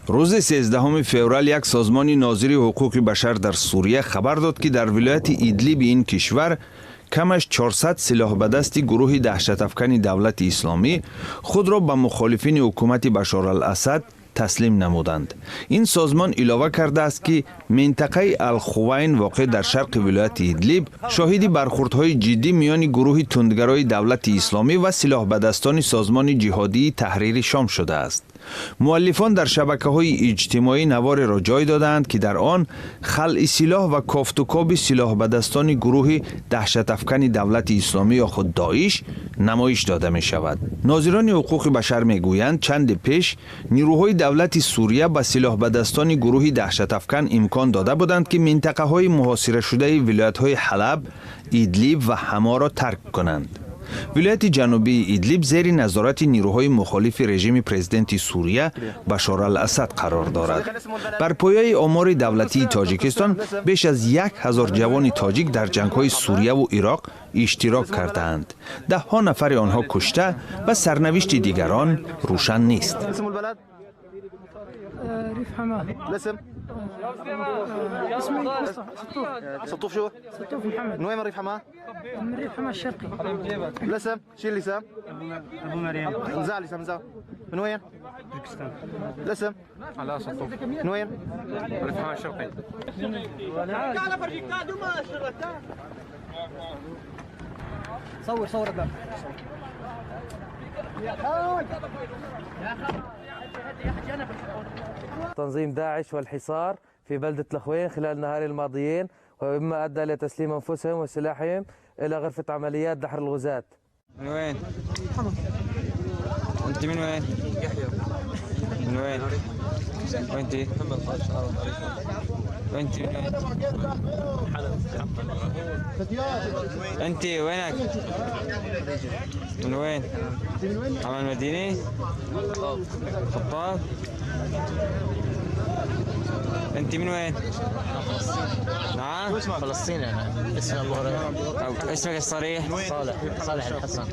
Рӯзи 13 феврал як созмони нозири ҳуқуқи башар дар Сурия хабар дод, ки дар вилояти Идлиби ин кишвар камаш 400 силоҳбадасти гурӯҳи даҳшатафкани Давлати Исломӣ худро ба мухолифини ҳукумати Башор ал-Асад таслим намуданд. Ин созмон илова кардааст, ки минтақаи Алхувайн, воқеъ дар шарқи вилояти Идлиб, шоҳиди бархурдҳои ҷиддӣ миёни гурӯҳи тундгарои Давлати Исломӣ ва силоҳбадастони созмони ҷиҳодии Таҳрири Шом шудааст. Муаллифон дар шабакаҳои иҷтимоӣ навореро ҷой додаанд, ки дар он халъи силоҳ ва кофтукоби силоҳбадастони гурӯҳи даҳшатафкани Давлати Исломӣ ё худ Доиш намоиш дода мешавад. Нозирони ҳуқуқи башар мегӯянд, чанде пеш нирӯҳои давлати Сурия ба силоҳбадастони гурӯҳи даҳшатафкан имкон дода буданд, ки минтақаҳои муҳосирашудаи вилоятҳои Ҳалаб, Идлиб ва Ҳаморо тарк кунанд. Вилояти ҷанубии Идлиб зери назорати нирӯҳои мухолифи режими президенти Сурия Башор ал-Асад қарор дорад. Бар пояи омори давлатии Тоҷикистон, беш аз 1000 ҷавони тоҷик дар ҷангҳои Сурияву Ироқ иштирок кардаанд. Даҳҳо нафари онҳо кушта ва сарнавишти дигарон рӯшан нест. ريف حماه. الاسم؟ اسمي سطوف. سطوف شو؟ سطوف محمد. من وين من ريف حماه؟ من ريف حماه الشرقي. الاسم؟ شيل اللسان. ابو مريم. نزع اللسان، نزع. من وين؟ تركستان. الاسم؟ علاء سطوف. من وين؟ ريف حماه الشرقي. صور صور الباب يا خالد. تنظيم داعش والحصار في بلدة الخوين خلال النهارين الماضيين، ومما أدى إلى تسليم أنفسهم وسلاحهم إلى غرفة عمليات دحر الغزاة. من وين؟ أنت من وين؟ يحيى. من وين؟ وأنت؟ محمد. وأنت من وين؟ أنت وينك؟ من وين؟ عمان المدينة؟ خطاب؟ أنت من وين؟ نعم؟ فلسطيني أنا، اسمي أبو هريرة. اسمك الصريح؟ صالح، صالح الحسن.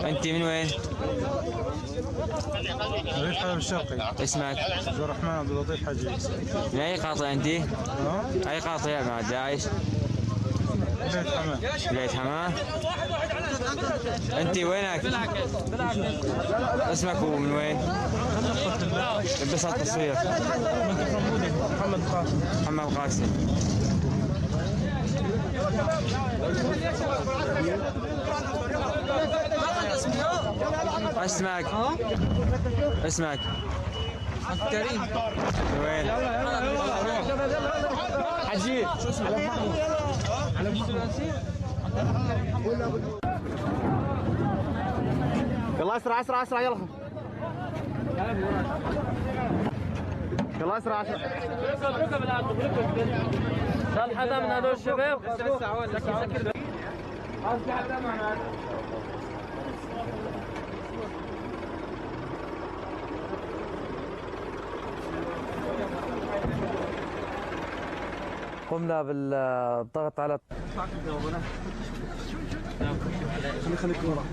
أنت من وين؟ ريف حلب الشرقي. اسمك؟ عبد الرحمن عبد اللطيف حجي. من أي قاطع أنت؟ أي قاطع مع داعش؟ ولاية حماه. ولاية حماه؟ أنت وينك؟ اسمك ومن وين؟ بس على التصوير. محمد قاسم. محمد قاسم. اسمك؟ اسمك؟ كريم. وين؟ حجي. شو اسمك؟ يلا اسرع اسرع اسرع، يلا يلا اسرع اسرع. ضل حدا من هدول الشباب؟ قمنا بالضغط على خلي خليك ورا.